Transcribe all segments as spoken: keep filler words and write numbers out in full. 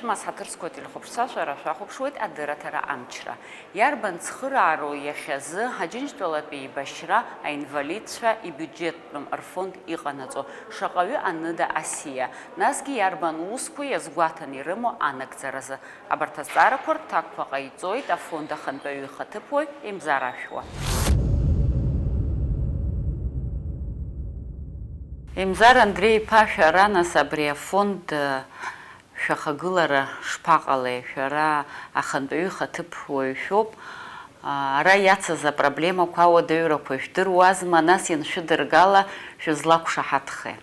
Ас ҳаҭыр зқәу ателехәаԥшцәа шәара шәахәаԥшуеит адырраҭара Амчра. Иарбан цхыраароу иахьазы Аџьынџьтәылатәи еибашьра аинвалидцәа ибиуџьеттәым рфонд иҟанаҵо, шаҟаҩы аныда асиа, насгьы иарбан усқәа иазгәаҭаны ирымоу анагӡаразы? Абарҭ азҵаарақәа рҭакқәа ҟаиҵоит афонд ахантәаҩы ихаҭыԥуаҩ Емзар Ашәуа. Емзар Андреи-иԥа, шәара, нас, абри афонд, э, шәахагылара шԥаҟалеи? Шәара ахантәаҩы ихаҭыԥуаҩ шәоуп. А, ара иацыз апроблемақәа, ауадаҩрақәа жәдыруазма, нас, ианшәыдыргала, шәызлақәшаҳаҭхеи?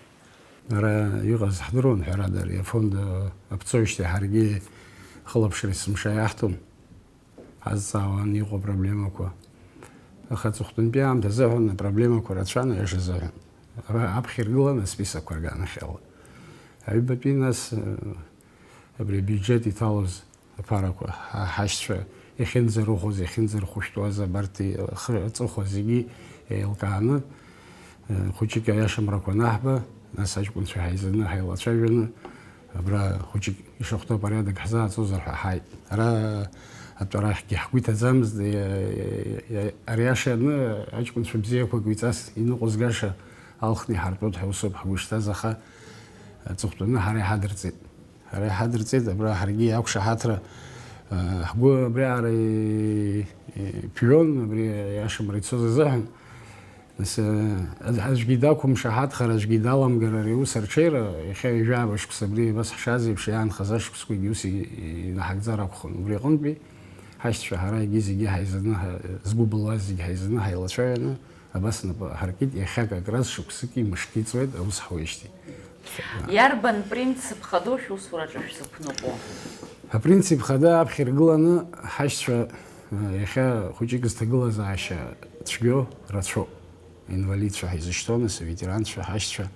Ара иҟаз ҳдыруан, ҳәарада, ари афонд аԥҵоижьҭеи ҳаргьы хылаԥшра есымша иаҳҭон. Ҳазҵаауан иҟоу апроблемақәа. Аха аҵыхәтәантәи аамҭа азыҳәан апроблемақәа рацәан, аиаша азыҳәан. Ара аԥхьа иргылан асписокқәа рганахьала. Аҩбатәи нас, э, абри абиуџьет иҭалоз аԥарақәа, ҳа-, ҳашьцәа иахьынӡарыхәоз, иахьынӡархәышәтәуаз, абарҭ, э, хы-, аҵыхәа зегьы еилкааны, э, хәыҷык аиашамрақәа анаҳба, нас аҷкәынцәа ҳаизаны, ҳаилацәажәаны, абра хәыҷык ишахәҭоу апорядок ҳзааӡозар ҳәа ҳааит. Ара атәарахьгьы ҳгәы иҭаӡамызт, иа-, иа-, иа-, ари ашаны аҷкәынцәа бзиақәак уи ҵас иныҟәызгаша алхны иҳартәоит ҳәа усоуп ҳгәы ишҭаз, аха аҵыхәтәаны ҳара иҳадырҵеит. Ҳара иҳадырҵеит, абра ҳаргьы иақәшаҳаҭра, а, ҳгәы абриаҟара и-, и-, иԥжәон, абри аиашамра ицоз азыҳәан. Нас, а, аӡ-, аӡәгьы дақәымшаҳаҭхар, аӡәгьы даламгар ари аус арҽеира, иахьа ҩажәаба шықәса абри абас ҳшаз еиԥш иаанхаз ашықәсқәагьы ус и-, и-, инаҳагӡар акәхон. Убри аҟынтәи ҳашьцәа ҳара егьи зегьы ҳаизаны, ҳа-, згәы былуаз зегьы ҳаизаны, ҳаилацәажәаны, абас напы ҳаркит, иахьа как раз шықәсыки мышки ҵуеит аус ҳуеижьҭеи. Иарбан принцип хадоу шәусураҿы шәзықәныҟәо? Апринцип хада аԥхьа иргыланы ҳашьцәа, э, иахьа хәыҷык зҭагылазаашьа цәгьоу рацәоуп. Инвалидцәа ҳаизышьҭоу, нас, аветеранцәа, ҳашьцәа,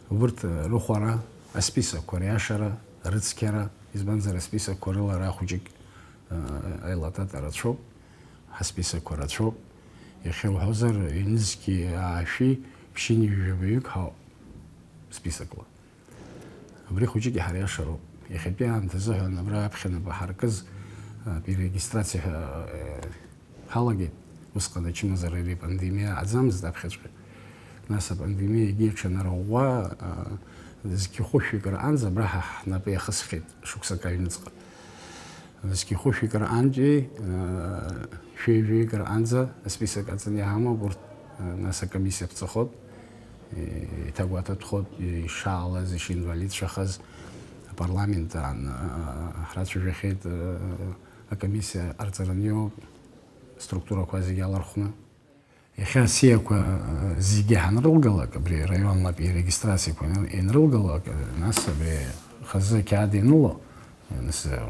убырҭ, э, рыхәара, асписокқәа риашара, рыцқьара, избанзар, асписокқәа рыла ара хәыҷык, э, аилатата рацәоуп, ҳасписокқәа рацәоуп. Иахьа уҳәозар, ҩнызқьи аашәи ԥшьынҩажәи жәабаҩык ҳауп списокла. Абри хәыҷык иҳариашароуп. Иахьатәи аамҭазыҳәан абра аԥхьа нап ҳаркыз, а, перерегистрациа ҳәа, э, ҳалагеит. Усҟан ачымазара ари апандемиа аӡамызт аԥхьаҵәҟьа. Нас апандемиагьы аҽанарӷәӷәа, а, зқьы хәышәҩык раанӡа абра ҳа ҳнапы иахысхьеит шықәсык аҩныҵҟа. Зқьы хәышәҩык раантәи, а, шәи жәаҩык раанӡа асписок аҵаны иҳамоуп урҭ, а, нас акомиссиа ԥҵахоит, и-, иҭагәаҭатәхоит, ишаалаз, ишинвалидцәахаз апарламент аан, а, ҳрацәажәахьеит, а, акомиссиа ҟарҵараны иоуп, структурақәа зегьы алархәны. Иахьа асиақәа, а, зегьы ҳанрылгалак, абри раионлатәи ирегистрациақәа иан-, ианрылгалак, а, нас абри хазы ақьаад ианыло, а, нас, а,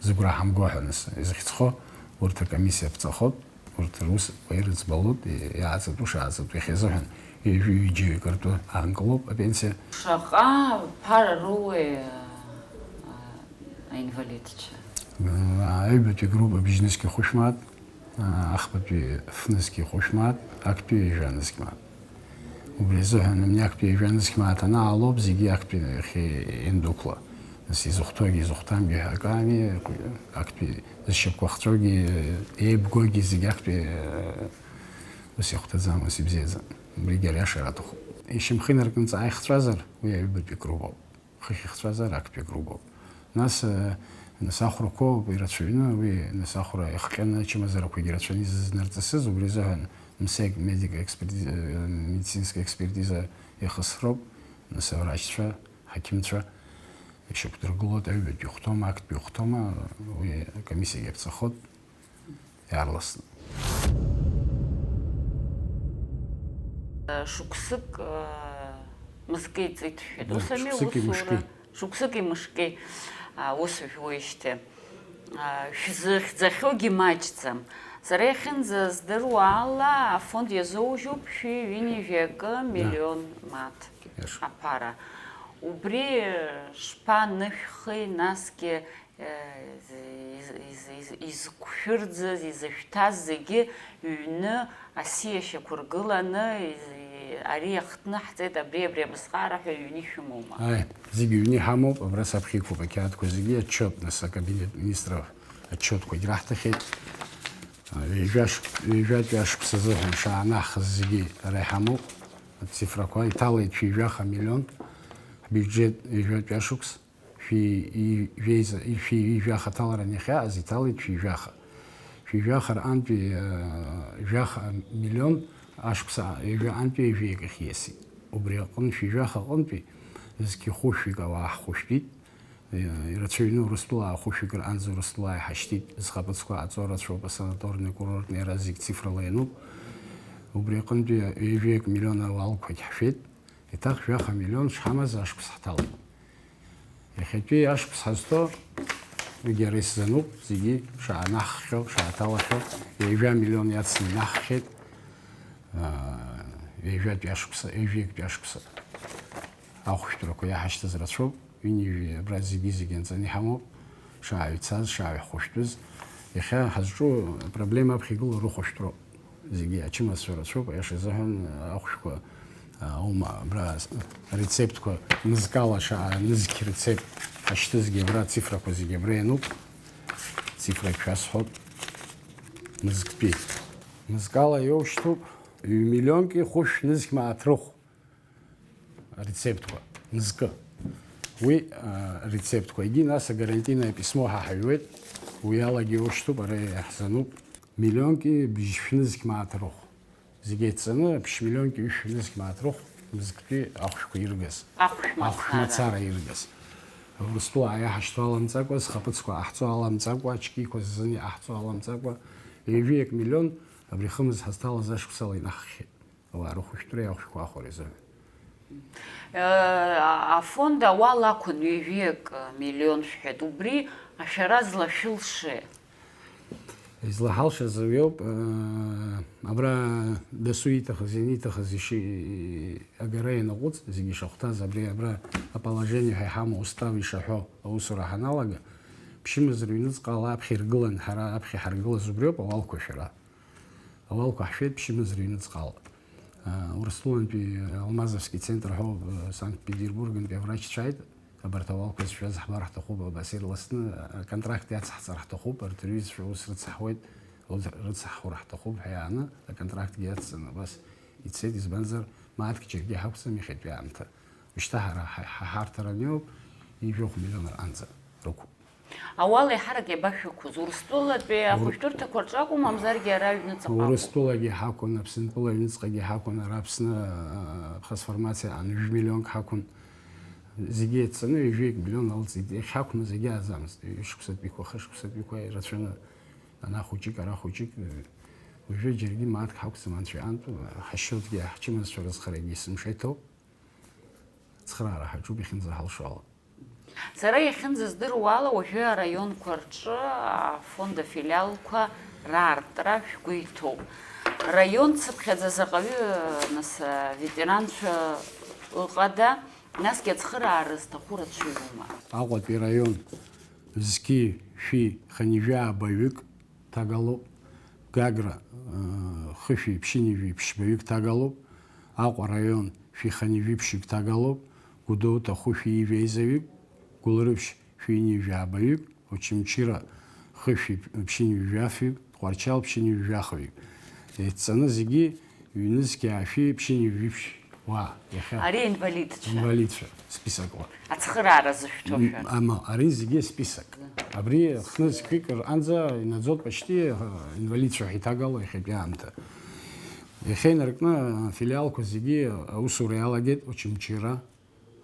зыгәра ҳамго ҳәа, нас, изыхьӡхо, урҭ акомиссиа ԥҵахот, урҭ рус уа ирыӡбалот, и-, иааҵатәу шааҵатәу, иахьазыҳәан ҩажәи ҩыџьаҩык ртәы аанкылоуп апенсиа. Шаҟа ԥара роуеи, а, аинвалидцәа? М, аҩбатәи группа бжьнызқьи хәышә мааҭ, а, ахԥатәи фнызқьи хәышә мааҭ, актәи жәанызқь мааҭ. Убри азыҳәан абни актәи жәанызқь мааҭ анаалоуп, зегьы актәи иахьа иандәықәла. Нас изыхәҭоугьы изыхәҭамгьы ҳәа акы ами, актәи зышьапқәа хҵәогьы, еибгогьы зегьы актәи, ус ихәҭаӡам, ус ибзиаӡам. Убригьы ариашара аҭахуп. Ишьамхы инаркны ҵаа ихҵәазар, уи аҩбатәи группоуп. Хыхь ихҵәазар, актәи агруппоуп. Нас, э, нас ахәрақәоуп ирацәаҩны, уи нас ахәра иахҟьаны ачымазарақәагьы рацәаны изызнарҵысыз, убри азыҳәан МСЭК медико-экспертиза, э, медицинская экспертиза иахысроуп, нас аврачцәа, ҳақьымцәа ишьақәдыргылоит, аҩбатәи ихәҭоума, актәи ихәҭоума, уи акомиссиагьы аԥҵахот. Иаарласны. Шықәсык, э, мызкы иҵит шәҳәеит. Да, ус ами шықәсыки аусура? Мышки. Шықәсыки мышки, а, ус жәуеижьҭеи. А, шәзыхьӡахьоугьы маҷӡам. Сара иахьынӡаздыруа ала, афонд иазоужьуп шәи ҩынҩажәи акы, да, миллион мааҭ, иашоуп, аԥара. Убри шԥанышәхи, насгьы Из-, из-, из-, изқәшәырӡыз, изышәҭаз зегьы ҩны асиа шьақәыргыланы, из-, Ари иахтны ҳҵеит, абри, абри абасҟаара ҳәа ҩны ишәымоума? Аи, зегьы ҩны иҳамоуп, абра саԥхьа иқәуп ақьаадқәа зегьы, отчет, нас, акабинет министров отчетқәагь раҳҭахьеит. Ҩажәа шықә-, ҩажәатәи ашықәс азыҳәан шаанахыз зегьы ара иҳамоуп. Ацифрақәа иҭалеит шәи жәаха миллион ҳбиуџьет ҩажәатәи ашықәс. Шәи жәеиза, шәи жәаха аҭаларан иахьааз иҭалеит шәи жәаха. Шәи жәаха рҟантәи, э, жәаха миллион ашықәса ҩажәа антәи ҩажәа иахь ииасит. Убри аҟны шәи жәаха аҟынтәи зқьи хәышәҩык ауаа ҳхәышәтәит. Э, ирацәаҩны Урыстәылаа хәышәҩык рҟынӡа Урыстәылаа иҳашьҭит. Зхаԥыцқәа ҟаҵо рацәоуп, асанаторни акурортни, ара зегь цифрала иануп. Убри аҟынтәи ҩажәаҩык миллион ауалқәагь ҳшәеит. Еиҭах жәаха миллион шҳамаз ашықәс ҳҭалеит. Иахьатәи ашықәс ҳазҭо, уигьы ара исзануп, зегьы шаанаххьоу, шааҭалахьоу, ҩажәа миллион иацны инаххьеит, аа, ҩажәатәи ашықәса, ҩажәиктәи ашықәса. Ахәшәтәрақәа иаҳашьҭыз рацәоуп, ҩынҩажәи абра зегьы-зегьы анҵаны иҳамоуп, шааҩцаз, шааҩхәышәтәыз. Иахьа ҳазҿу апроблема аԥхьа игылоу рыхәышәтәроуп. Зегьы ачымазцәа рацәоуп, аиаша азыҳәан, ахәшәқәа, а, аума, абра, с-, арецептқәа нызкала шаа-, нызқь рецепт ҳашьҭызгьы абра, ацифрақәа зегьы абра иануп. Цифрак шәасҳәап. Нызқьтәи. Нызкала иоушьҭуп ҩ-миллионки хәышә нызқь мааҭ рыхә. Арецептқәа, нызкы. Уи, а, рецептқәа. Егьи нас агарантийное письмо ҳа ҳаҩуеит, уи алагьы иоушьҭуп, ара иаҳзануп. Миллионки бжьшәнызқь мааҭ рыхә. Зегь еидҵаны, ԥшь-миллионки ҩышәнызқь мааҭ рыхә, нызктәи ахәшәқәа иргаз. Ахәшә Ахәшә мацара. мацара иргаз. Урыстәыла аиаҳашьҭуа аламҵакәа, зхаԥыцқәа аҳҵо аламҵакәа, ачкиқәа ззын иаҳҵо аламҵакәа, ҩажәиак миллион абри хымз ҳазҭалаз ашықәсала инаххьеит. Ауаа рыхәышәтәреи ахәшәқәа ахәареи азыҳәан. Э, афонд ауал ақәын ҩажәиак миллион шәҳәеит. Убри ашәара злашәылшеи? Излаҳалшаз уиоуп, э, абра дасу ииҭахыз, ианиҭахыз иши-, агара ианаҟәыҵ, зегьы ишахәҭаз, абри абра аположение ҳәа иҳамоу устав ишаҳәо аусура ҳаналага, ԥшьымз рыҩныҵҟала аԥхьа иргылан, ҳара аԥхьа ҳаргылаз убриоуп ауалқәа шәара. Ауалқәа ҳшәеит ԥшьымз рыҩныҵҟала. Урыстәылантәи Алмазовский центр ҳәоуп, Санкт-Петербургантәи аврачцәа ааит, абарҭ ауалқәа зшәаз ҳбар ҳҭахуп, абас ирласны аконтракт иацҳҵар ҳҭахуп, арҭ рҩызцәа ус рыцҳауеит, урҭ рыцҳхура ҳҭахуп ҳәа иааны, аконтрактгьы иацҵаны абас ицеит, избанзар, мааҭк џьаргьы ҳақәӡам иахьатәи аамҭа. Ушьҭа ҳара ҳа-, ҳа-, ҳарҭараны иоуп, ҩажәохә миллион рҟанӡа рықәуп. Ауал еиҳарак иабашәықәыз, Урыстәылатәи Ур- ахәышәтәырҭақәа рҿы акәу, мамзаргьы ара аҩныҵҟа акәу? Урыстәылагьы ҳақәын, Аԥсынтәыла аҩныҵҟагьы ҳақәын, ара Аԥсны, а, ԥхасформациа аан, ҩажәи миллионк ҳақәын. Зегьы еидҵаны ҩажәи миллион алҵит. Иахьақәны зегьы ааӡамызт. Ҩышықәсатәиқәа, хышықәсатәиқәа ирацәаны, ана хәыҷык, ара хәыҷык, уажәы џьаргьы мааҭк ҳақәӡам анцәа иҟынтә, ҳашьырҭгьы ҳчымазцәа рызхарагьы есымша иҭоуп. Ацхыраара ҳаҿуп иахьынӡаҳалшо ала. Сара иахьынӡаздыруа ала, уажәы араионқәа рҿы афонд афилиалқәа раартра шәгәы иҭоуп. Раион цыԥхьаӡа заҟаҩы, нас, аветеранцәа ыҟада, насгьы ацхыраара зҭаху рацәаҩума? Аҟәатәи раион зқьи шәи хынҩажәи ааба ҩык ҭагалоуп, Гагра, ыы, хышәи ԥшьынҩажәи ԥшьба ҩык ҭагалоуп, Аҟәа раион шәи хынҩажәи ԥшьҩык ҭагалоуп, Гәдоуҭа хәышәи ҩажәи жәеиза ҩык, Гәылрыԥшь шәи ҩынҩажәи ааба ҩык, Очамчыра хышәи ԥшьынҩажәи жәаф ҩык, Тҟәарчал ԥшьынҩажәи жәаха ҩык. Еидҵаны зегьы ҩнызқь аашәи ԥшьынҩажәи ԥшь уаа, иахьа. Ари инвалидцәа. Инвалидцәа списокла. Ацхыраара зышәҭо шәара. Ама, ари зегьы список. Абри хнызқьҩык рҟанӡа инаӡоит почти, э, инвалидцәа ҳәа иҭагало иахьатәи аамҭа. Иахьа инаркны афилиалқәа зегьы аусура иалагеит Очамчыра,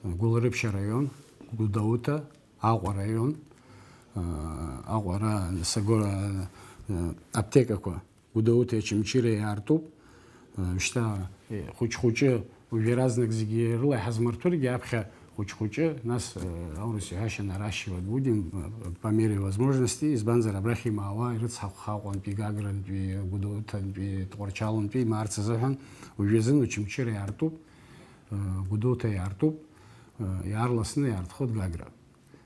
Гәылрыԥшь араион, Гәдоуҭа, Аҟәа араион, э, Аҟәа ара Сагора, э, аптекақәа. Гәдоуҭеи Очамчыреи иаартуп. Шьҭа, е, хәыҷ-хәыҷы, уажә иаразнак зегьы рыла иҳазмырҭәыргьы, аԥхьа хәыҷ-хәыҷы, нас, э, аурыс иҳәашьа наращивать будем, э, по мере возможности, избанзар, абрахь имаауа, ирыцҳахәха Аҟәантәи, Гагрантәи, Гәдоуҭантәи, Тҟәарчалнтәи имаарц азыҳәан, уажәазын Очамчыра иаартуп, э, Гәдоуҭа иаартуп, э, иаарласны иаартхоит Гагра.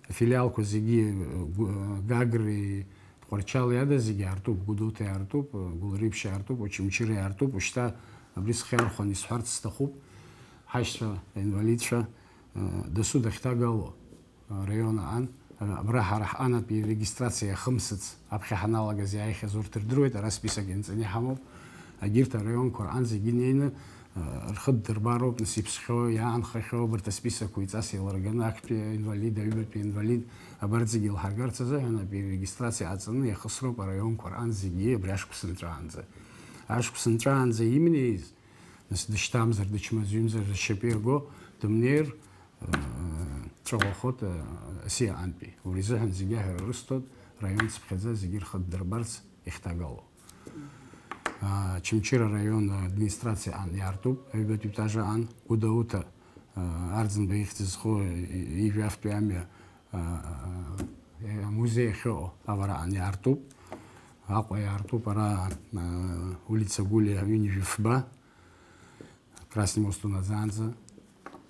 Афилиалқәа зегьы, э, Гәы-, э, Гагреи Тҟәарчали ада зегьы аартуп, Гәдоуҭа иаартуп, э, Гәылрыԥшь аартуп, Очамчыра иаартуп, ушьҭа, Абри схы иархәаны исҳәарц сҭахуп, ҳашьцәа, аинвалидцәа, э, дасу дахьҭагало, э, раион аан, э, абра ҳара ҳҟанатәи регистрациа иахымсыц аԥхьа ҳаналагаз иааихьаз урҭ рдыруеит, ара список ианҵаны иҳамоуп. Егьырҭ араионқәа рҟан зегьы неины, э, рхы ддырбароуп, нас иԥсхьоу, иаанхахьоу, абарҭ асписокқәа иҵас еилырганы, актәи инвалид, аҩбатәи инвалид, абарҭ зегьы еилҳаргарц азыҳәан абри регистрациа ҟаҵаны иахысроуп араионқәа рҟан зегьы абри ашықәс нҵәаанӡа. Ашықәс нҵәаанӡа имнеиз, нас дышьҭамзар, дычмазаҩымзар зышьапы иаго, дымнеир, э, дҵәаӷәахоит, э, асиаҟантәи. Убри азыҳәан зегьы аҳәара рысҭоит, раион цыԥхьаӡа зегьы рхы ддырбарц ихҭагало. А, Очамчыра араион администрациа аан иаартуп, аҩбатәи етаж аан, Гәдоуҭа, а, Арӡынба ихьӡ зху, и-, ижәафтәи амҩа, а, а, амузеи ахьыҟоу авараан иаартуп. Аҟәа иаартуп, ара, а, улица Гулиа ҩынҩажәи фба, Красный мост унаӡаанӡа.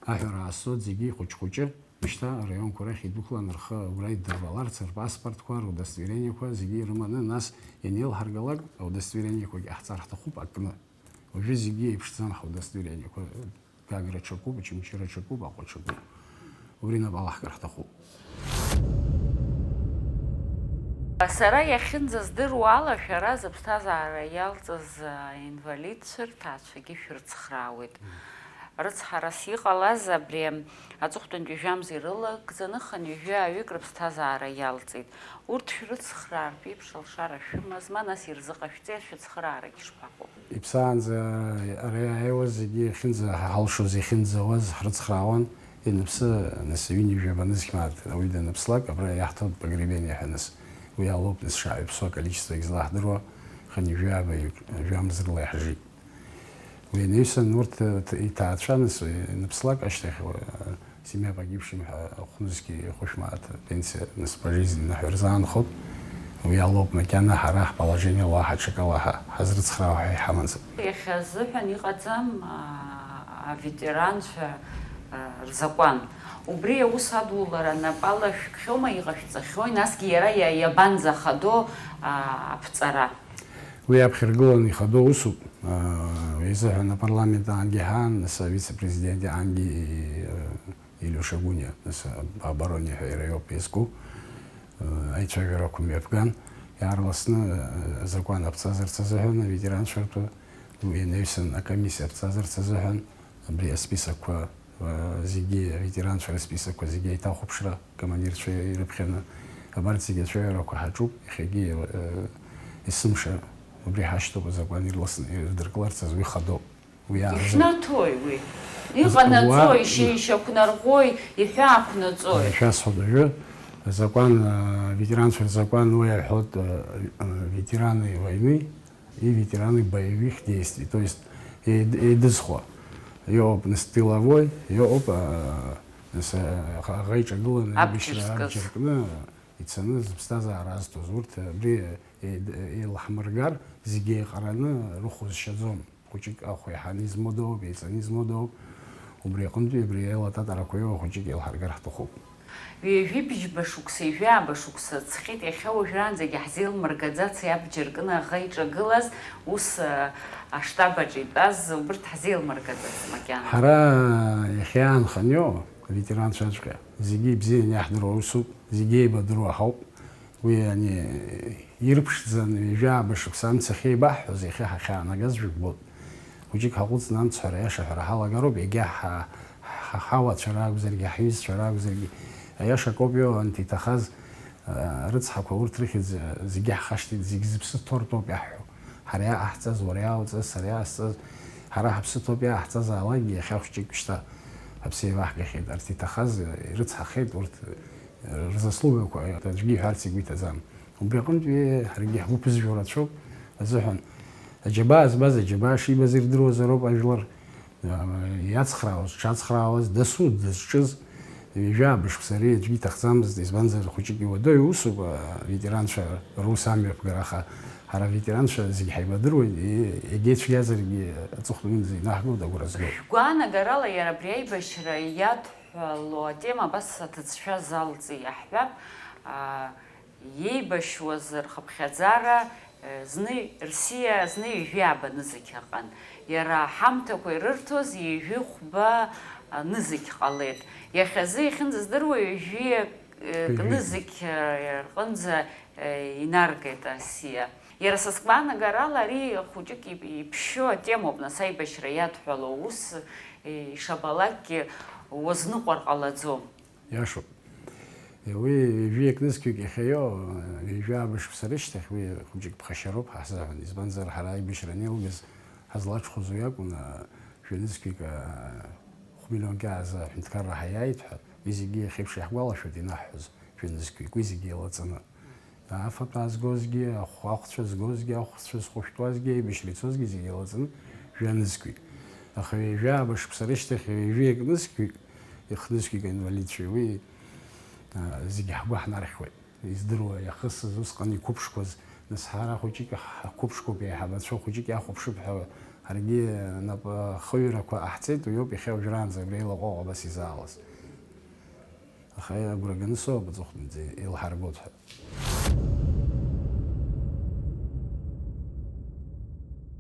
Аҳәара аасоит зегьы ихәыҷ-хәыҷы. Шьҭа араионқәа рахь идәықәлан рхы убра иддырбаларц, рпаспортқәа, рудостоверениеқәа зегьы ирыманы, нас ианеилҳаргалак, аудостоверениеқәагьы ҟаҳҵар ҳҭахуп акны. Уажәы зегьы еиԥшӡам ҳаудостоверениеқәа, Гагра ҽакуп, Очамчыра ҽакуп, Аҟәа ҽакуп. Убри нап алаҳкыр ҳҭахуп. Сара иахьынӡаздыруа ала, шәара зыԥсҭазаара иалҵыз аинвалидцәа рҭаацәагьы шәрыцхраауеит. Рыцҳарас иҟалаз абри аҵыхәтәантәи жәамз ирылагӡаны хынҩажәи ҩажәаҩык рыԥсҭазаара иалҵит. Урҭ шәрыцхраартә еиԥш алшара шәымаз, ма нас ирзыҟашәҵеи, шәыцхраарагь шԥаҟоу? Иԥсаанӡа ара иааиуаз зегьы иахьынӡаҳалшоз, иахьынӡауаз ҳрыцхраауан. Ианыԥсы, нас, ҩынҩажәи ҩба нызқь мааҭ ауаҩы даныԥслак, абра иаҳҭоит погребение ҳәа, нас, уи алоуп, нас, шааҩԥсу аколичествогьы злаҳдыруа, хынҩажәи ҩажәаҩык, жәамз рыла иаҳжит. Уи анаҩсан урҭ, э, ҭ-, иҭаацәа, нас, уи ианыԥслак ашьҭахь, уа, семья погибшим ҳәа хәнызқьи хәышә мааҭ апенсиа, нас, пожизненно ҳәа рзаанхоит. Уи алоуп макьана ҳара ҳположение уаҳа ҽакала ҳа-, ҳазрыцхраауа ҳәа иҳамаӡам. Иахьа азыҳәан иҟаӡам, а, аветеранцәа, а, рзакәан. Убри аус адулара напала шәкхьоума, иҟашәҵахьоуи, насгьы иара иа-, иабанӡахадоу, а, аԥҵара? Уи аԥхьа иргыланы ихадоу усуп, аа, уи азыҳәан апарламент аангьы ҳаан, нас авице-президент аангьы, э, Илио Шагуниа, нас, а, обороне ҳәа иара иоуп иазку, э, аицәажәарақәа мҩаԥган, иаарласны, э, азакәан аԥҵазарц азыҳәан, аветеранцәа ртәы, уи инаҩсан акомиссиа аԥҵазарц азыҳәан, абри асписокқәа, э, зегьы, аветеранцәа рысписокқәа зегьы аиҭахәаԥшра, акомандирцәа ирыԥхьаны, абарҭ зегьы ацәажәарақәа ҳаҿуп, иахьагьы, э, есымша убри ҳашьҭоуп, азакәан ирласны ирыдыркыларц азы уи хадоуп. Уи аазыр- Ишәнаҭои уи? Иҟанаҵои, уа- ишьа-, ишьақәнарӷәӷәои, иҳәаақәнаҵои? Шәасҳәап уажәы, азакәан, э, аветеранцәа рзакәан уи аҳәоит, э, э, ветераны войны, и ветераны боевых действий, то есть еид-, еидызхуа. Иоуп, нас, тыловой, иоуп, а, нас, а, аӷа иҿагыланы абџьар зкыз, абџьар кны ицаны зыԥсҭазаара азҭоз. Урҭ абри еид-, еилаҳмыргар зегьы еиҟараны рыхә зшьаӡом. Хәыҷык ахә иаҳаны измоу дууп, еиҵаны измоу дууп. Убри аҟынтәи абри аилататарақәа иоуа хәыҷык еилҳаргар ҳҭахуп. Ҩажәи бжьба шықәса, ҩажәи ааба шықәса ҵхьеит, иахьа уажәраанӡагьы ҳзеилмыргаӡац, иабџьар кны аӷа иҿагылаз, ус, а, аштаб аҿы итәаз, убырҭ ҳзеилмыргаӡац макьана. Ҳара иахьаанханы иоуа аветеранцәаҵәҟьа зегьы ибзианы иаҳдыруа усуп, зегьы еибадыруа ҳауп. Уи, ани, ирԥшӡан, ҩажәи ааба шықәса амца ахьеибаҳҳәоз, иахьа ҳахьаанагаз жәббоит. Хәыҷык ҳаҟәыҵны амцҳәара аиаша ҳәара ҳалагароуп, егьа ҳа-, ҳа-, ҳауацәа ракәзаргьы, ҳҩызцәа ракәзаргьы, аиаша акоуп иоуа, анҭ иҭахаз, а, рыцҳақәа урҭ рыхьӡ, а, зегьы ҳхашҭит, зегь зыԥсы ҭоу ртәоуп иаҳҳәо. Ҳара иаҟаҳҵаз, уара иаауҵаз, сара иаасҵаз, ҳара ҳаԥсы ҭоуп иааҳҵазаалакгьы, иахьа хәыҷык шьҭа ҳаԥсы еибаҳгахьеит, арҭ иҭахаз, а, ирыцҳахеит урҭ, а, рзаслугақәа, аӡәгьы иҳәарц игәы иҭаӡам. Убри аҟынтәи ҳаргьы ҳгәы ԥызжәо рацәоуп азыҳәан, аџьабаа збаз аџьабаа шибаз ирдыруазароуп ажәлар, а, иацхраауаз, дшацхраауаз, дасу дызҿыз, ҩажәа бышықәса ари аӡәгьы иҭахӡамызт, избанзар, хәыҷык иуадаҩу усуп, а, аветеранцәа рус амҩаԥгара, аха ҳара аветеранцәа зегь ҳаибадыруеит, и-, егьа ицәгьазаргьы аҵыхәтәанынӡа инаҳгоит агәра згоит. Шәгәаанагарала иара абри аибашьра иадҳәало атема абас аҭыӡшәа залҵ иаҳҳәап, а, Иеибашьуаз рхыԥхьаӡара Зны рсиа, зны ҩажәи ааба нызқь ыҟан. Иара аҳамҭақәа ирырҭоз ҩажәи хәба нызқь ҟалеит. Иахьазы иахьынӡаздыруа ҩажәи нызқь рҟынӡа инаргеит асиа. Иара са сгәаанагарала ари хәыҷык ип-, иԥшьоу атемоуп, нас аибашьра иадҳәалоу ус, ишабалакгьы уазныҟәар ҟалаӡом. Иашоуп. Уи ҩажәиак нызқьҩык иахьаиоу, ҩажәи ааба шықәса рышьҭахь уи хәыҷык ԥхашьароуп ҳазыҳәан. Избанзар, ҳара аибашьра анеилгаз ҳазлаҽхәаз уи акәын, а, жәа нызқьҩык, а, хә-миллион кьаазы аҳәынҭқарра ҳаиааит ҳәа, уи зегьы иахьеиԥш иаҳгәалашәоит инаҳҳәоз, жәа нызқьҩык, уи зегьы еилаҵаны. Афатә аазгозгьы, ахә-, ахәцәа згозгьы, ахәцәа зхәышәтәуазгьы, аибашьра ицозгьы зегьы еилаҵаны, жәа нызқьҩык. Аха ҩажәи ааба шықәса рышьҭахь ҩажәиак нызқьҩык, ихнызқьҩык аинвалидцәеи уи, а, зегьы ҳгәы ҳнархьуеит. Издыруа, иахысыз, усҟан иқәыԥшқәаз, нас ҳара хәыҷык ҳқәыԥшқәоуп, еиҳабацәа хәыҷык иахәаԥшып ҳәа, ҳаргьы нап ахыҩрақәа ҟаҳҵеит, уиоуп иахьа уажәраанӡа абри еилаҟәаҟәа абас изаалаз. Аха агәра ганы соуп аҵыхәтәанӡа илҳаргоит ҳәа.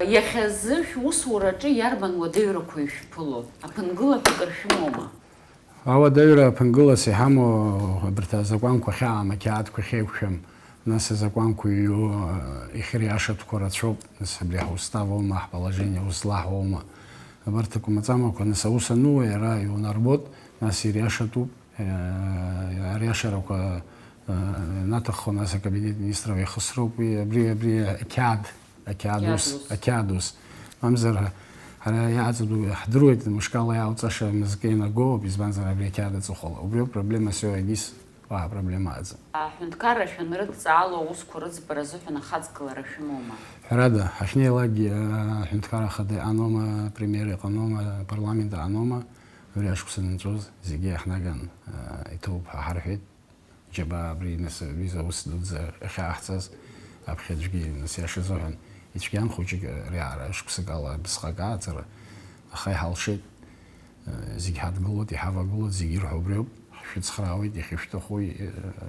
Иахьазы шәусураҿы иарбан уадаҩрақәа ишәԥыло? Аԥынгыла ҳәа акыр шәымоума? Ауадаҩра аԥынгылас иҳамоу абарҭ азакәанқәа хьаам, ақьаадқәа ахьеиқәшәам, нас азакәанқәа иҩу, иахьыриашатәқәа рацәоуп, нас абри ҳустав аума, ҳположение узлаҳауа аума. Абарҭ акәмаҵамақәа, нас аус ануа иара иунарбот, нас ириашатәуп, иариашарақәа, ианаҭаххо, нас акабинет министров иахысроуп уи, абри, абри ақьаад, ақьаад ус, Ақьаад ус. Ақьаад ус. Мамзар, ҳара иааӡатәу ҳдыруеит, мышкала иаауҵаша мызкы ианагоуп, избанзар, абри ақьаад аҵыхәала. Убриоуп проблема, всё, егьыс уаҳа проблема ыҟаӡам. Аҳәынҭқарра шәанрыдҵаало аусқәа рыӡбара азыҳәан ахаҵгылара шәымоума? Ҳәарада, ҳахьнеилакгьы, аҳәынҭқарра ахада иҟаноума, апремиер иҟаноума, апарламент аҟаноума, абри ашықәс анынҵәоз зегьы иаҳнаган, иҭоуп ҳәа ҳарҳәеит. Џьабаа, абри, нас, аҩыза аус дуӡӡа ахьааҳҵаз, аԥхьа аӡәгьы, нас, иаша азыҳәан, ицәгьан хәыҷык, ари аара шықәсык ала абысҟак ааҵара, аха иҳалшеит, зегь ҳадгылоит, иҳавагылоит, зегь ирҳәо убриоуп, ҳшәыцхраауеит, иахьышәҭаху,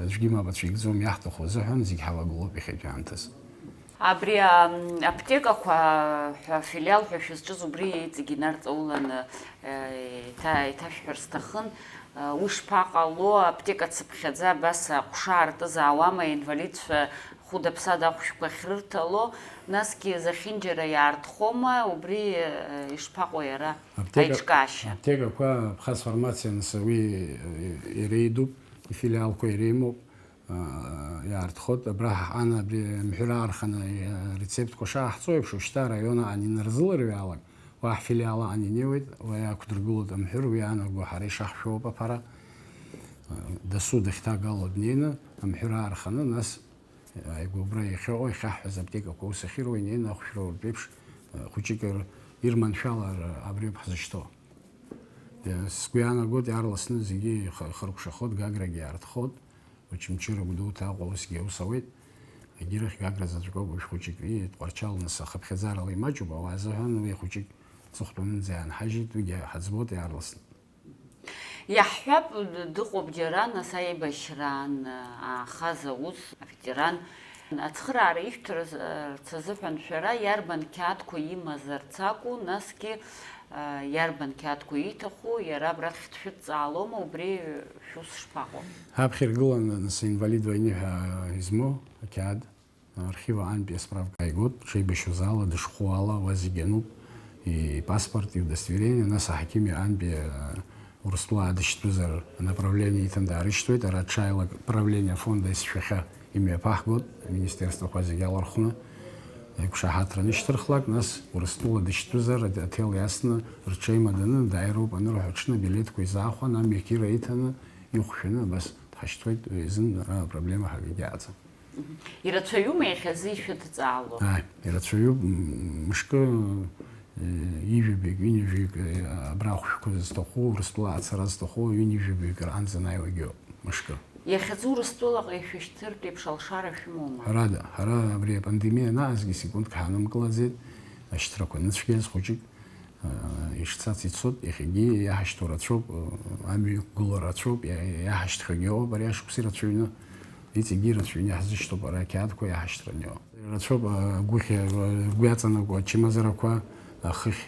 аӡәгьы мап ацәикӡом, иаҳҭаху азыҳәан зегь ҳавагылоуп иахьатәи аамҭазы. Абри, ам, аԥҭекақәа ҳәа, афилиал ҳәа шәызҿыз убри иҵегь инарҵауланы, э, еиҭа-, еиҭашәҳәар сҭахын. Э, уи шԥаҟало, аԥҭека цыԥхьаӡа абас аҟәша аартызаауама, аинвалидцәа хәыда-ԥсада ахәшәқәа ахьрырҭало, насгьы зехьынџьара иаартхома, убри, э, ишԥаҟоу иара аиҿкаашьа? Аԥҭека-, аԥҭекақәа, Абхаз фармациа, нас, уи, э, иреидуп, ифилиалқәа иреимоуп. Иаартхоит, абра ҳаҟан абри амҳәыр аарханы, рецептқәа шааҳҵо еиԥш, ушьҭа араион аҟан инарзыларҩаалак, уа ҳфилиал аҟан инеиуеит, уа иақәдыргылоит амҳәыр, уи иаанаго ҳара ишаҳшәо ауп аԥара. Дасу дахьҭагало днеины, амҳәыр аарханы, нас, ааигәа убра иахьыҟоу, иахьаҳҳәаз аптекақәа ус ахьыруа, инеины ахәшәра уртә еиԥш, хәыҷык ир-, ирманшәалар абриоуп ҳзышьҭоу. Сгәы иаанагоит, иаарласны зегьы ихы-, ихыркәшахоит, Гаграгьы иаартхоит. Очамчыра Гәдоуҭа Аҟәа усгьы аус ауеит. Егьирахь Гагра заҵәык ауп уажә хәыҷык. Ии, Тҟәарчал нас ахыԥхьаӡарала имаҷуп, ауаа азыҳәан уи хәыҷык ҵыхәтәанынӡа иаанҳажьит, уигьы ҳаӡбоит иаарласны. Иаҳҳәап, д-, дыҟоуп џьара, нас аибашьраан, аахаз аус, аветеран. Ацхыраара ишәҭарц азыҳәан шәара иарбан қьаадқәа имазарц акәу, насгьы Иарбан қьаадқәа ииҭаху, иара абрахь дшәыдҵаалома, убри шәус шԥаҟоу? Ҳаԥхьа иргыланы, нас, инвалид войны ҳәа измоу ақьаад, архив аҟантәи асправка ааигот, дшеибашьуаз ала, дышхәу ала, уа зегь ануп, ипаспорт, иудостоверение, нас аҳақьым иҟантәи, Урыстәыла дышьҭызар, анаправление иҭан даарышьҭуеит, ара ҽааилак правление афонда исшәахьа. Имҩаԥаҳгоит аминистерствақәа зегьы алархәны, аиқәшаҳаҭра анышьҭырхлак, нас Урыстәыла дышьтәызар, аҭел иасны рҽеимаданы дааироуп анырҳәо аҽны абилеҭқәа изаахәан, амҩақьыра иҭаны, ихәшәаны абас дҳашьҭуеит, уи азын ара апроблема ҳәа акгьы аӡам. Мгм. Ирацәаҩума иахьазы ишәыдҵаало? Ааи, ирацәаҩуп, м, мышкы, э, ҩажәаҩык, ҩынҩажәаҩык, э, абра ахәшәқәа зҭаху, Урыстәыла ацара зҭаху, ҩынҩажәаҩык раанӡа анааиуагьы ыҟоуп, мышкы. Иахьазы Урыстәылаҟа ишәышьҭыртә еиԥш алшара шәымоума? Ҳәарада, ҳара абри апандемиа анаазгьы секундк ҳаанымгылаӡеит, ашьҭрақәа аныцәгьаз хәыҷык, аа, ишцац ицоит, иахьагьы иаҳашьҭоу рацәоуп, амҩа иқәгылоу рацәоуп, иа-, иаҳашьҭхьоугьы ыҟоуп ари ашықәс ирацәаҩны. Иҵегьы ирацәаҩны иаҳзышьҭоуп ара ақьаадқәа иаҳашьҭраны иҟоу. Ирацәоуп, агәыхь, агәы иаҵанакуа ачымазарақәа, ахыхь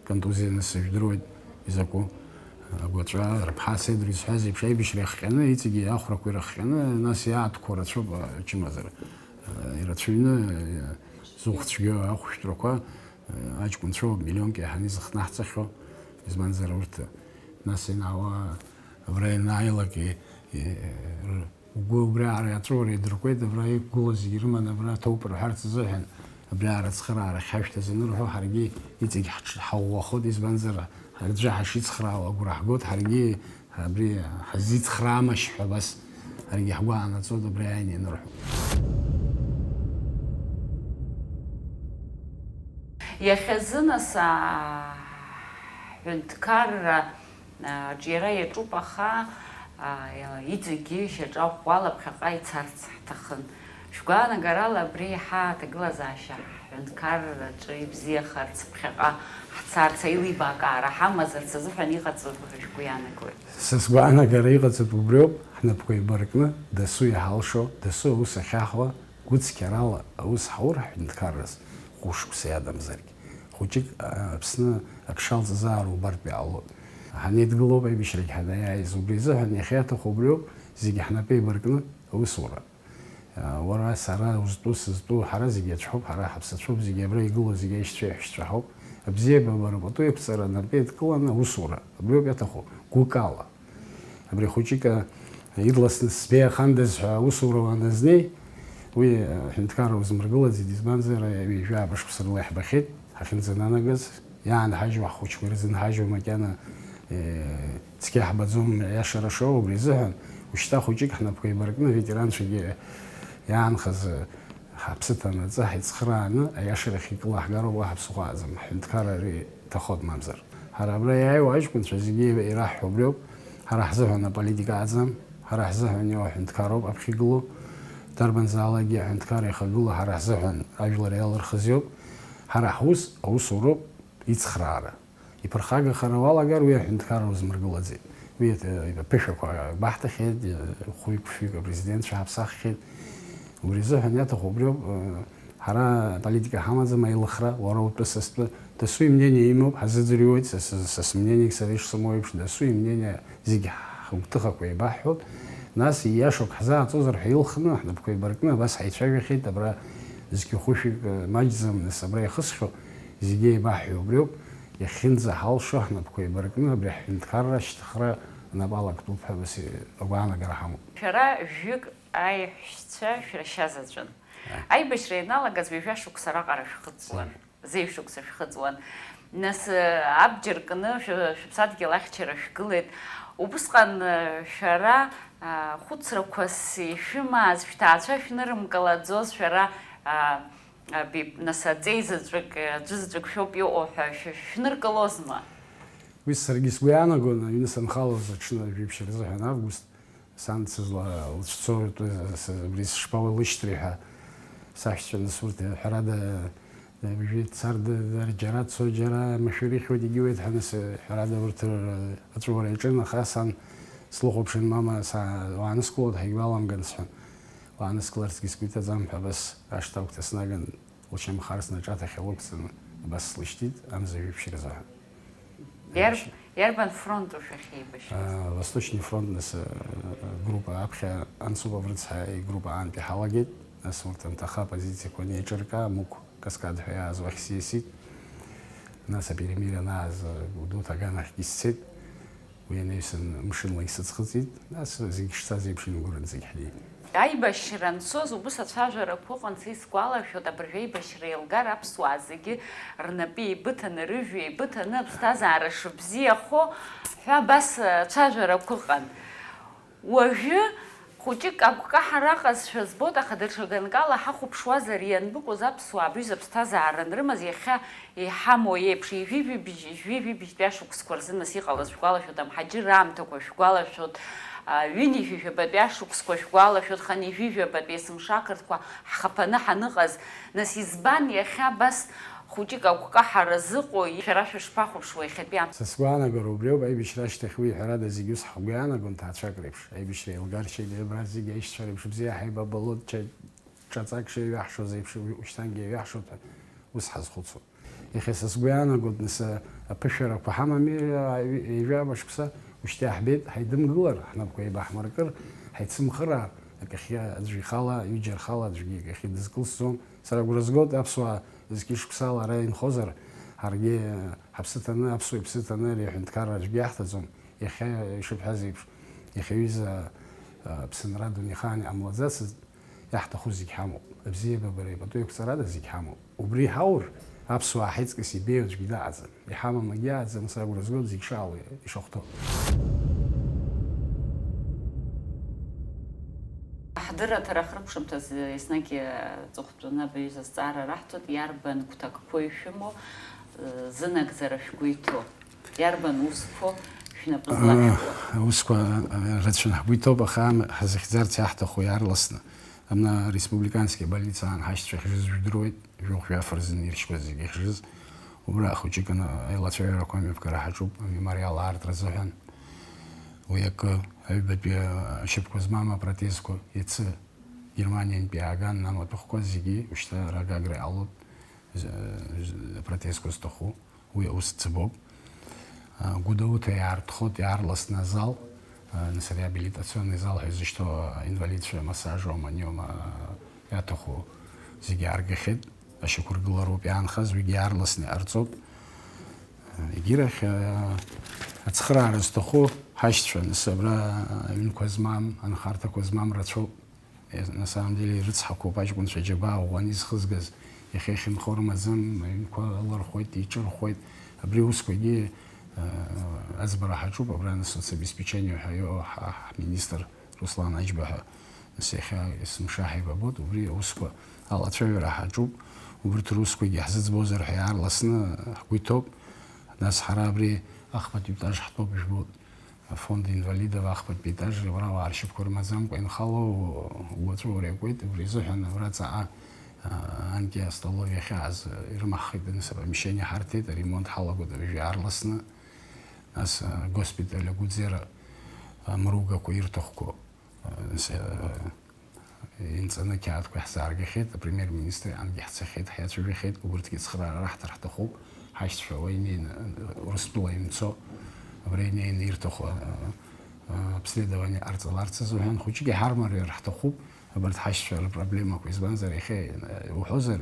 контузианы сыжәдыруеит изакәу, агәаҵәа, рыԥҳа Седр изҳәаз еиԥш, аибашьра иахҟьаны, иҵегьы ахәрақәа ирыхҟьаны, нас иаадқәоу рацәоуп ачымазара. Ирацәаҩны зыхә цәгьоу ахәшәтәрақәа, аҷкәынцәоуп миллионк иаҳаны изыхнаҳҵахьоу, избанзар урҭ нас ианаауа абра ианааилак, и-, и-, р-, Угәы убриаҟара иаҵәуар, идыркуеит, абра иқәгылоу зегьы рыманы абра ҭоуп рҳәарц азыҳәан, абриаҟара ацхыраара хьашәҭаз анырҳәо, ҳаргьы иҵегь ҳаҽ-, ҳаӷәӷәахоит, избанзар, аӡәы ҳашицхраауа агәра ҳгоит, ҳаргьы абри ҳазицхраамашь ҳәа абас ҳаргьы ҳгәы аанаҵоит абри ааины ианырҳәо. Иахьазы, нас, аа, ҳҳәынҭқарра Аҿиара иаҿуп, аха, а, иҵегьгьы шьаҿа ӷәӷәала ԥхьаҟа ицарц ҳҭахын. Шәгәаанагарала абри еиҳа аҭагылазаашьа ҳҳәынҭқарраҿы ибзиахарц, ԥхьаҟа ҳцарц, аилибакаара ҳамазарц азыҳәан иҟаҵатәуп ҳәа шәгәы иаанагои? Са сгәаанагара иҟаҵатәу убриоуп, ҳнапқәа еибаркны, дасу иҳалшо, дасу аус ахьаҳуа, гәыцқьарала аус ҳаур ҳҳәынҭқарраз хәышықәса иадамзаргь. Хәыҷык, а, Аԥсны ак шалҵызаара убартә иаалоит. Ҳанеидгылоуп аибашьрагь ҳанаиааиз. Убри азыҳәан иахьа иаҭаху убриоуп, зегьы ҳнапы еибаркны аусура. А, уара, сара, узтәу, сызтәу, ҳара зегьы ацәҳауп, ҳара ҳаԥсацәоуп, зегьы абра игылоу зегьы аишьцәа иаҳәшьцәа ҳауп. Абзиабара пату иқәҵара, напы еидкыланы аусура. Абриоуп иаҭаху, гәыкала. Абри хәыҷык, а, ирласны сбеиахандаз ҳәа аусура уаназнеи, уи, а, ҳәынҭқарра узмыргылаӡеит, избанзар, а, ҩажәа шықәса рыла иаҳбахьеит, ҳахьынӡананагаз, иаанҳажьуа ҳхәыҷқәа ирзынҳажьуа макьана, э, цқьа ҳбаӡом, аиашара шоу, убри азыҳәан, ушьҭа хәыҷык ҳнапқәа еибаркны, аветеранцәагьы иаанхаз, э, Ҳаԥсы ҭанаҵы, ҳаицхрааны, аиашарахь икылаҳгароуп, уаҳа ԥсыхәа ыҟаӡам, ҳҳәынҭқарра ари иҭахоит, мамзар. Ҳара абра иааиуа аҷкәынцәа зегьы ираҳҳәо убриоуп, ҳара ҳзыҳәан аполитика аӡам, ҳара ҳзыҳәан иоуа аҳәынҭқарроуп аԥхьа игылоу, дарбанзаалакгьы аҳәынҭқарра ихагылоу ҳара ҳзыҳәан ажәлар иалырхыз иоуп, ҳара ҳус аусуроуп ицхраара. Иԥырхагахара уалагар, уи аҳәынҭқарра узмыргылаӡеит. Уи, э, аԥышәақәа баҳҭахьеит, э, хәҩык-фҩык апрезидентцәа ҳаԥсаххьеит. Убри азыҳәан иаҭаху убриоуп, э, ҳара аполитика ҳамаӡам, аилыхра, уара утәы, са стәы. Дасу имнение имоуп, ҳазыӡырҩуеит, са, са, са смнениеик сара ишсымоу еиԥш, дасу имнение зегь ҳгәҭыхақәа еибаҳҳәоит. Нас ииашоуп ҳзааӡозар ҳәа илхны, ҳнапқәа еибаркны, абас ҳаицәажәахьеит, абра зқьы хәышәык, э, маҷӡам, нас абра иахысхьоу зегьы еибаҳҳәо убриоуп. Иахьынӡаҳалшо ҳнапқәа еибаркны абри ҳҳәынҭқарра ашьҭыхра анапала ктәуп ҳәа нас агәаанагара ҳамоуп. Шәара жәҩык аиҳәшьцәа шәрашьа заҵәын. Аибашьра ианалагаз ҩажәа шықәса раҟара шәхыҵуан, зеижә шықәса шәхыҵуан. Нас, э, абџьар кны шәы-, шәыԥсадгьыл ахьчара шәгылеит. Убысҟан, э, шәара, а, хәыцрақәас ишәымааз, шәҭаацәа шәнырымкылаӡоз, шәара, а, Аби, нас, аҵеи заҵәык, аӡәы заҵәык шәоуп иҟоу ҳәа шәы-, шәныркылозма? Уи саргьы сгәы иаанагон, аҩны санхалоз аҽны жәиԥшь рзыҳәан август, сан сызла-, лыцәцо, с-, абри сышԥауалышьҭри ҳәа саҳәшьцәа, нас, урҭ, ҳәарада, абжьы дцар, д-, д-, џьара дцо, џьара машәыр ихьуеит, егьиуеит ҳәа, нас, ҳәарада, урҭ р-, аҵәуара иаҿын, аха сан слыхәаԥшын, мама, са-, уаанысклоит, ҳаигәаламган, сҳәан. Уааныскларцгьы сгәы иҭаӡам ҳәа, абас ашҭа агәҭа снаган, лшьамхы арсны аҿаҭахь илықәҵаны, абас слышьҭит, амза жәиԥшь рзыҳәан. Иарб-, иарбан фронту шәахьеибашьуаз? А, Восточный фронт, нас, а, группа аԥхьа Анцупов рыцҳа игруппа аантәи ҳалагеит, нас урҭ анҭаха апозициақәа анеиҿырка, Мықә Каскад ҳәа иааз уахь сиасит, нас аперемире анааз, а, Гәдоуҭа аганахьгьы сцеит. Уи анаҩсан мшынла исыӡхыҵит, нас зегь шцаз еиԥш ингәырын зегь ҳнеит. Аибашьра анцоз убыс ацәажәарақәа ыҟан, са исгәалашәоит, абыржәы аибашьра еилгар аԥсуаа зегьы рнапы еибыҭаны, рыжәҩа еибыҭаны аԥсҭазаара шыбзиахо ҳәа абас ацәажәарақәа ыҟан. Уажәы Хәыҷык агәкаҳара аҟазшәа збоит, аха даҽа ганкала ҳахәаԥшуазар, ианбыкәыз аԥсуаа быжьӡа ԥсҭазаара анрымаз, иахьа иҳамоу еиԥш, ҩажәи жәибжь, ҩажәи жәибжьтәи ашықәсқәа рзы, нас, иҟалаз шәгәалашәоит, амҳаџьырра аамҭақәа шәгәалашәоит, а, ҩынҩажәи жәабатәи ашықәсқәа шәгәалашәоит, хынҩажәи жәабатәи есымша ақырҭқәа ҳхаԥаны ҳаныҟаз, нас, избан иахьа абас Хәыҷык агәкаҳара зыҟоу шәара шәышԥахәаԥшуа иахьатәи амш? Са сгәаанагара убриоуп, аибашьра ашьҭахь уи ҳәарада зегьы ус ҳгәы иаанагон, ҭаацәак реиԥш, аибашьра еилгаршьеит, абра зегьы аишьцәа реиԥш бзиа ҳаибабалоит, ҽа-, ҽаҵак шеиҩаҳшоз еиԥш, ушьҭангьы еиҩаҳшоит ҳәа ус ҳазхәыцуан. Иахьа са сгәы иаанагоит, нас, аԥышәарақәа ҳамами, ҩажәа мышықәса, ушьҭа иаҳбеит, ҳаидымгылар, ҳнапқәа еибаҳмыркыр, ҳаицымхыраар, акахьы аӡәы ихала, ҩыџьа рхала аӡәгьы акахьы дызкылсӡом. Сара агәра згоит, аԥсуаа зқьи шықәсала ара инхозар, ҳаргьы ҳаԥсы ҭаны, аԥсуа иԥсы ҭаны ари аҳәынҭқарра аӡәгьы иаҳҭаӡом. Иахьа ишыбҳәаз еиԥш, иахьа ҩыза, а, Аԥсынра дунеихаан иҟамлаӡацызт, иаҳҭаху зегь ҳамоуп. Абзиабареи пату еиқәҵарада зегь ҳамоуп. Убри ҳаур, аԥсуаа ҳаиҵкыс ибеиоу аӡәгьы дыҟаӡам. Иҳамам акгьы ыҟаӡам, сара агәра згоит зегь шаауа ишахәҭоу. Аҳдырраҭара ахыркәшамҭазы еснагь аҵыхәтәаны абаҩыза азҵаара раҳҭоит, иарбан гәҭакқәоу ишәымоу, зынагӡара шәгәы иҭоу? Иарбан усқәоу шәнапы злашәкуа? Аусқәа рацәаны ҳгәы иҭоуп, аха ҳзыхьӡарц иаҳҭаху иаарласны. Абна ареспубликански абольницаан ҳашьцәа хьжыз жәдыруеит, жәохә-жәаф рзын иршьқәа зегьы хьжыз. Убра хәыҷык аны аилацәажәарақәа амҩаԥгара ҳаҿуп, амемориал аартра азыҳәан. Уи акы, аҩбатәи ашьапқәа змам апротезқәа иацы Германиантәи иааган, амаҭәахәқәа зегьы ушьҭа ара Гагра иҟалоит, апротезқәа зҭаху, уи аус ӡбоуп. Гәдоуҭа иаартхоит иаарласны азал, нас ареабилитационный зал ҳәа изышьҭоу аинвалидцәа амассажу, аманиома иаҭаху зегьы ааргахьеит, ашьақәыргылароуп иаанхаз, уигьы иаарласны иҟарҵоит. Егьирахь, ацхыраара зҭаху ҳашьцәа, нас абра аҩнқәа змам, анхарҭақәа змам рацәоуп. На самом деле ирыцҳақәоуп аҷкәынцәа џьабаа ӷәӷәаны изхызгаз, иахьа ихьынхо рымаӡам, аҩнқәа ылырхуеит, еиҿырхуеит. Абри аусқәагьы, э, аӡбара ҳаҿуп, абра нас соцобеспечение ҳәа иоуа ҳа-, ҳминистр Руслан Аџьба ҳәа. Нас иахьа есымша ҳаибабоит, убри аусқәа алацәажәара ҳаҿуп. Убырҭ русқәагьы ҳзыӡбозар ҳәа иаарласны ҳгәы иҭоуп. Нас ҳара абри ахԥатәи етаж ҳтәоуп, ижәбоит. Афонд инвалидов ахԥатәи етаж, абра ауаа ршьапқәа рымаӡамкәа инхало, уаҵәы уреакуеит, убри азыҳәан абра ҵаҟа, а, анкьа астоловиа ахьааз ирымаҳхит, нас апомещение ҳарҭеит, аремонт ҳалагоит уажәы иаарласны. Нас, а, госпиталь агәыӡера, а, мругақәа ирҭахқәо, а, нас, а, Инҵаны ақьаадқәа иаҳзааргахьеит, апремиер-министр иҟынгьы ҳцахьеит, ҳиацәажәахьеит, убырҭгьы ацхыраара раҳҭар ҳҭахуп, ҳашьцәа уа инеины, Урыстәыла имцо, абра инеины ирҭаху, а, а, обследование ҟарҵаларц азыҳәан, хәыҷык иҳармариар ҳҭахуп абарҭ ҳашьцәа рпроблемақәа, избанзар, иахьа, а, уҳәозар,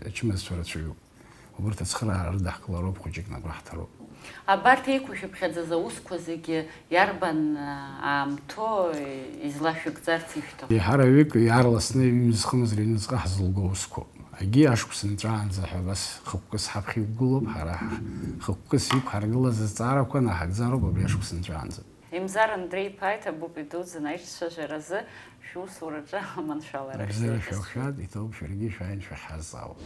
ачымазцәа рацәаҩуп. Убырҭ ацхыраара рыдаҳкылароуп, хәыҷык нап раҳҭароуп. Абарҭ еиқәышәыԥхьаӡаз аусқәа зегьы иарбан аамҭоу излашәыгӡарц ишәҭаху? Еиҳараҩык иаарласны ҩымз-хымз рыҩныҵҟа ҳзылго аусқәоуп. Агьи ашықәс нҵәаанӡа ҳәа абас хықәкыс ҳаԥхьа иқәгылоуп, ҳара ҳхықәкыс иқәҳаргылаз азҵаарақәа наҳагӡароуп абри ашықәс нҵәаанӡа. Имзар Андреи-иԥа иҭабуп идуӡӡан аиҿцәажәаразы шәусураҿы аманшәалара шәзеиҭазшәа. Бзиара шәоушәа, иҭабуп шәаргьы шәааин шәахьҳазҵаауа.